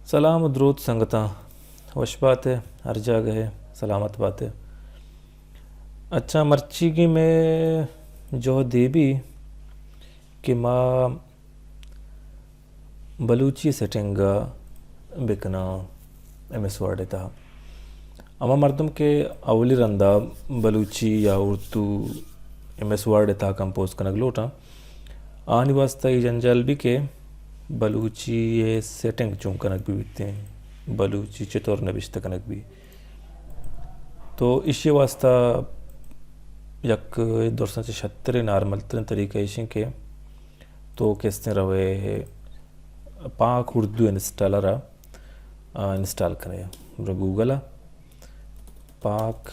سلام و درود سنگتاں، وش بات ئے، ہر جاگہ ئے سلامت بات ئے۔ اچھا، مرچیگی مئے جہد اے بی کہ ما بلوچی سیٹنگ ءَ بکناں ایم ایس ورڈ ءِ تہا۔ ہما مردم کہ اولی رندا بلوچی یا اردو ایم ایس ورڈ ءِ تہا کمپوز کنگ لوٹاں، آہانی واسطہ اے جنجال بی کہ بلوچی ءِ سیٹنگ چون کنگ بہ بیتیں، بلوچی چطور نبشتہ کنگ بی۔ تو ایشی واسطہ یک درساں چہ شتریں نارمل تریں طریقہ ایش ایں کہ تو کستیں روے پاک اردو انسٹالر ءَ، آ، انسٹال کنے۔ برو گوگل ءَ پاک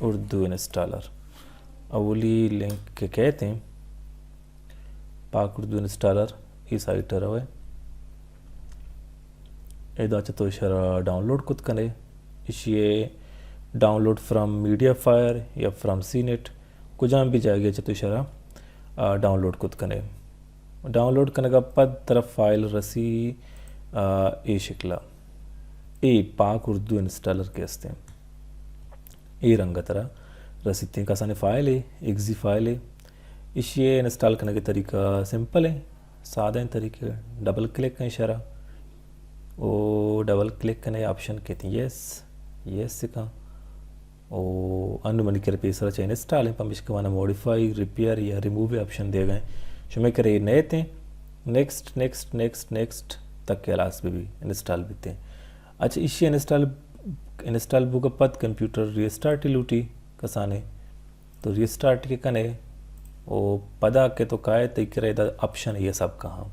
اردو انسٹالر۔ اولی لنک کہ کئیت ایں، پاک اردو انسٹالر، اے سائٹ ءَ روئے۔ ادا چہ تو ایشرا ڈاؤنلوڈ کت کنے۔ ایشی ءَ ڈاؤنلوڈ فرام میڈیا فائر یا فرام سی نیٹ، کجام بھی جاگہ چہ تو ایشرا، آ، ڈاؤنلوڈ کت کنے۔ ڈاؤنلوڈ کنگا پد ترا فائل رسی، آ، اے شکلا۔ اے پاک اردو انسٹالر کہ استیں۔ اے رنگ ترا رسیتیں، کسانیں فائل اے، ایگزی فائل اے۔ ایشی ءِ انسٹال کنگ ءِ طریقہ سمپل ایں، سادہ ایں طریقہ۔ ڈبل کلک ایں ایشرا، او ڈبل کلک کنے آپشن کیت ایں یس، یس کن۔ او انو منی کرا پیسرا چہ انسٹال ایں، پمیشکا منا موڈیفائی، ریپیئر یا ریموو آپشن دیگا ایں۔ شمے کرا اے نئیت ایں، نیکسٹ، نیکسٹ، نیکسٹ، نیکسٹ تک ہلاس بہ بی، انسٹال بیتیں۔ اچھا، ایشی انسٹال، انسٹال بوگا پد کمپیوٹر ریسٹارٹ لوٹی کسانے، تو ریسٹارٹ کہ کنے، او پدا کہ تو کائے تئی کرا ادا آپشن اے سب کہاں۔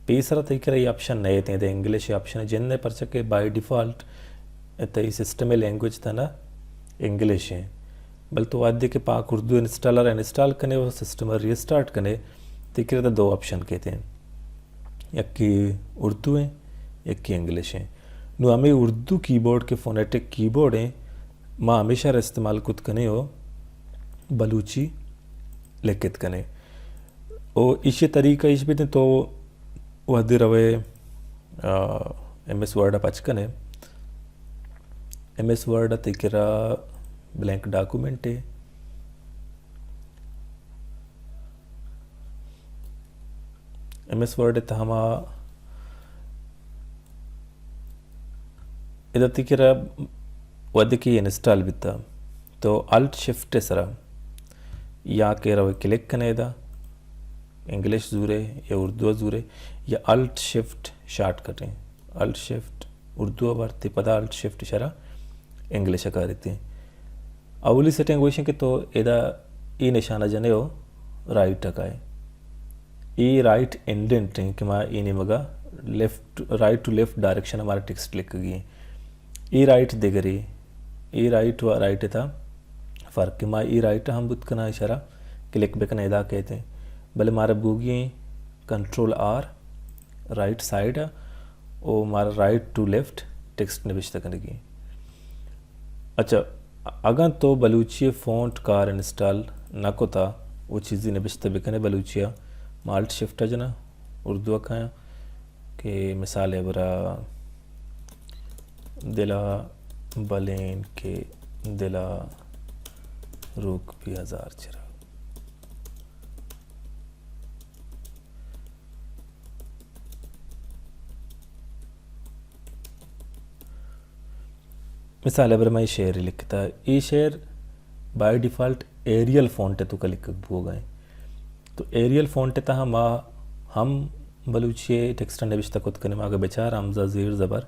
پیسرا تئی کرا اے آپشن نئیت ایں، ادا انگلش آپشن ایں، جند ایں، پرچا کہ بائی ڈیفالٹ تئی سسٹم لینگویج تہنا انگلش ایں۔ بل تو وہدے کہ پاک اردو انسٹالر انسٹال کنے و سسٹم ریسٹارٹ کنے، تئی کرا ادا دو آپشن کیت ایں، یکے اردو ایں، یکے انگلش ایں۔ نوں ہمے اردو کیبورڈ کہ فونیٹک کیبورڈ ایں، ما ہمیشرا استعمال کت کنے و بلوچی لکھت کنے۔ او ایشی طریقہ ایش بیتیں تو وہدے روے، آ، ایم ایس ورڈ ءَ پچ کنے۔ ایم ایس ورڈ ءَ تئی کرا بلینک ڈاکومنٹ اے۔ ایم ایس ورڈ ءِ تہا ما ادا تئی کرا وہدے کہ انسٹال بیتا تو الٹ شفٹ ءِ سرا یا کہ روے کلک کنے ادا انگلش زورے یا اردو زورے یا الٹ شفٹ شارٹ کٹ ایں۔ الٹ شفٹ اردو ءَ بارتے پدا الٹ شفٹ ایشرا انگلش ءَ کاریتے۔ اولی سیٹنگ گوشیں کہ تو ادا اے نشانہ جنے و رائٹ ءَ کائے۔ اے رائٹ انڈنٹ ایں کہ ما اے نیمگا left, right to left direction ہمارا ٹیکسٹ لکھگی ایں۔ اے رائٹ دگرے، اے رائٹ و رائٹ تا فرق کہ ما اے رائٹ ہم بوت کناں، ایشرا کلک بکناں ادا کئیت ایں۔ بلے مارا بوگی ایں کنٹرول آر رائٹ سائیڈ ءَ او مارا رائٹ ٹو لیفٹ ٹیکسٹ نبشتہ کنگی۔ اچھا، اگاں تو بلوچی فونٹ کار انسٹال نہ کتا، او چیزی نبشتہ بکنے بلوچی ءَ، ما الٹ شفٹ ءَ جناں، اردو ءَ کایاں کہ مثال ءِ برا دلا بلین کہ دلا روک بی ہزار چراگ۔ مثال ءِ برا ما اے شعر لکھتا، اے شعر بائی ڈیفالٹ ایریل فونٹ ءِ توکا لکھگ بوگا ایں۔ تو ایریل فونٹ ءِ تہا ما ہم بلوچی ٹیکسٹ نبشتہ کت کنیں، ما اگہ بچار ہمزہ زیر زبر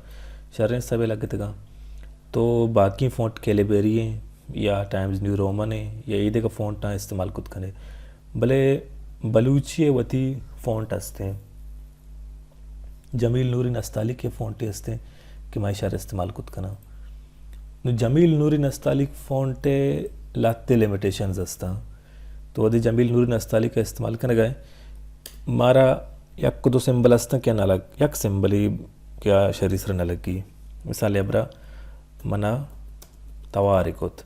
شریں سبے لگتگاں۔ تو باقی فونٹ کیلیبری ایں یا ٹائمز نیو رومن ایں یا اے دگہ فونٹاں استعمال کت کنیں، بلے بلوچی ءِ وتی فونٹ ہستیں۔ جمیل نوری نستعلیق ءِ فونٹے ہستیں کہ ما ایشار استعمال کت کناں۔ نو جمیل نوری نستعلیق فونٹ ءِ لہتے لمیٹیشنز ہستاں۔ تو وہدے جمیل نوری نستعلیق ءَ استعمال کنگا ایں، مارا یک دو سمبل ہستاں کہ نہ لگ، یک سمبلے کہ آ شری سر نہ لگی۔ مثال ءِ برا منا توارے کت۔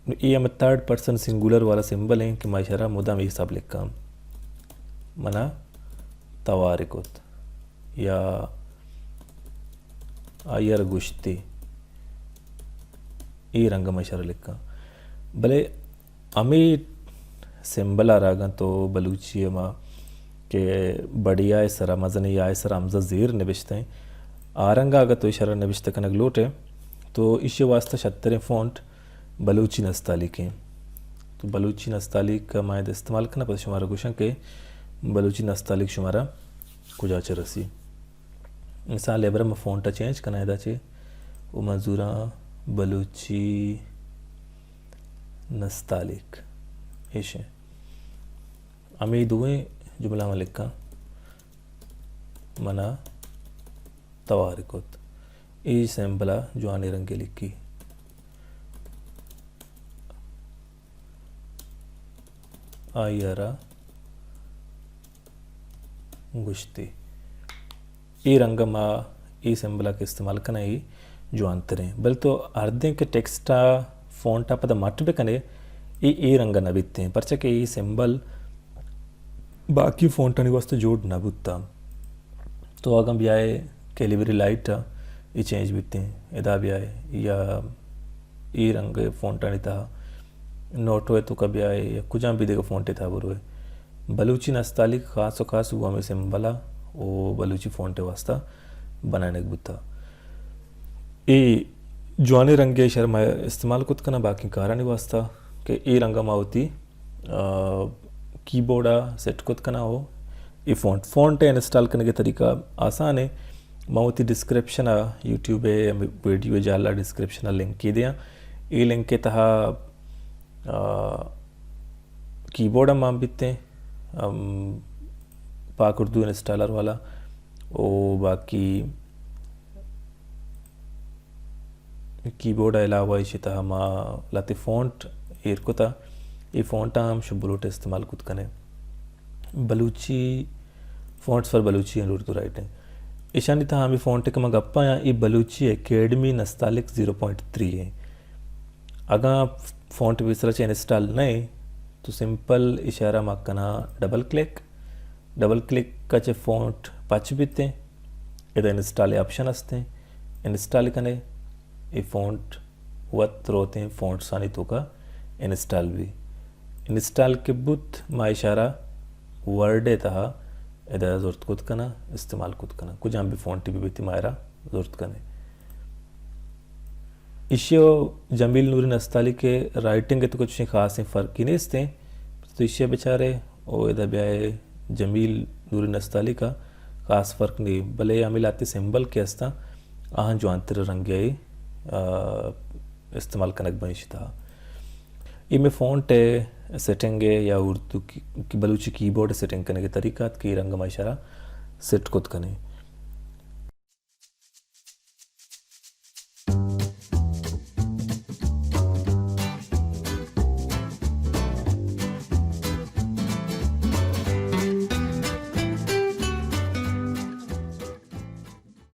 نو اے ہمے تھرڈ پرسن سنگولر والا سمبل ایں کہ ما ایشارا مدام اے حساب لکھاں، منا توارے کت۔ یا آئی ءَ را گوشتی، اے رنگ ءَ ما اشارہ لکھاں۔ بلے ہمے سمبل ءَ را اگاں تو بلوچی ءَ ما کہ بڑی آ ءِ سرا، مزنی آ ءِ سرا ہمزہ زیر نبشتہ ایں، آ رنگ ءَ اگاں تو اشارہ نبشتہ کنگ لوٹ ئے تو ایشی ءِ واسطہ شتریں فونٹ بلوچی نستعلیق ایں۔ تو بلوچی نستعلیق ءَ ما ادا استعمال کناں، پدا شمارا گوشاں کہ بلوچی نستعلیق شمارا کجا چہ رسی۔ مثال ءَ برا ما فونٹ ءَ چینج کناں ادا چہ، و ما زوراں بلوچی نستعلیق۔ ایش ایں۔ ہمے دوئیں جملہ ما لکھاں، منا توار کت۔ اے سمبل ءَ جوانیں رنگے لکھی۔ آئی ءَ را گوشتی۔ اے رنگ ءَ ما اے سمبل ءَ کہ استعمال کناں، اے جوانتریں۔ بلے تو ہردیں کہ ٹیکسٹ ءَ فونٹ ءَ پدا مٹ بکنے، اے، اے رنگ ءَ نہ بیتیں، پرچا کہ اے سمبل باقی فونٹانی واسطہ جوڑ نہ بوتا۔ تو اگاں بیائے کیلیبری لائٹ ءَ، اے چینج بیتیں، ادا بیائے یا اے رنگ فونٹانی تہا نوٹو ءِ توکا بیائے یا کجام بھی دگہ فونٹ ءِ تہا بروئے، بلوچی نستعلیق خاص و خاص گوں ہمے سمبل ءَ و بلوچی فونٹ ءِ واسطہ بنائینگ بوتا۔ اے جوانیں رنگے اشارہ ما استعمال کت کناں باقی کارانی واسطہ کہ اے رنگ ءَ ما وتی، آ، کی بورڈ ءَ سیٹ کت کناں و اے فونٹ، فونٹ ءِ انسٹال کنگ ءِ طریقہ آسان ایں۔ ما وتی ڈسکرپشن ءَ، یوٹیوب ءِ ویڈیو ءِ جہلا ڈسکرپشن ءَ لنکے دیاں۔ اے لنک ءِ تہا، آ، کی بورڈ ہم مان بیتیں، ہم پاک اردو انسٹالر والا، او باقی کی بورڈ ءَ علاوہ ایشی تہا ما لہتے فونٹ ایر کتا، اے فونٹ ءَ ہم شما بلوٹ استعمال کت کنے۔ بلوچی، فونٹس فار بلوچی اینڈ اردو رائٹنگ۔ ایشانی تہا ہمے فونٹ کہ ما گپ ءَ آں، اے بلوچی اکیڈمی نستعلیق زیرو پوائنٹ تھری ایں۔ اگاں فونٹ پیسرا چہ انسٹال نہ ایں تو سمپل اشارہ ما کناں ڈبل کلک، ڈبل کلک ءَ چہ فونٹ پچ بیتیں، ادا انسٹال ءِ آپشن استیں، انسٹال کنے، اے فونٹ وت روتیں فونٹسانی توکا انسٹال بی۔ انسٹال کہ بوت، ما اشارہ ورڈ ءِ تہا ادا زرت کت کناں، استعمال کت کناں، کجام بھی فونٹ بہ بیت ما ارا زرت کنے۔ ایشی و جمیل نوری نستعلیق ءِ رائٹنگ ءِ توکا چوشیں خاصیں فرقی نیستیں۔ تو ایشی ءَ بچارے او ادا بیائے جمیل نوری نستعلیق ءَ خاص فرق نی، بلے ہمے لہتے سمبل کہ استاں آہاں جوانتر رنگے، آ، استعمال کنگ بنت ایشی تہا۔ اے مئے فونٹ ءِ سیٹنگ ءِ یا اردو کی، کی بلوچی کی بورڈ ءِ سیٹنگ کنگ ءِ طریقہ ات کہ اے رنگ ءَ ما اشارہ سیٹ کت کنیں۔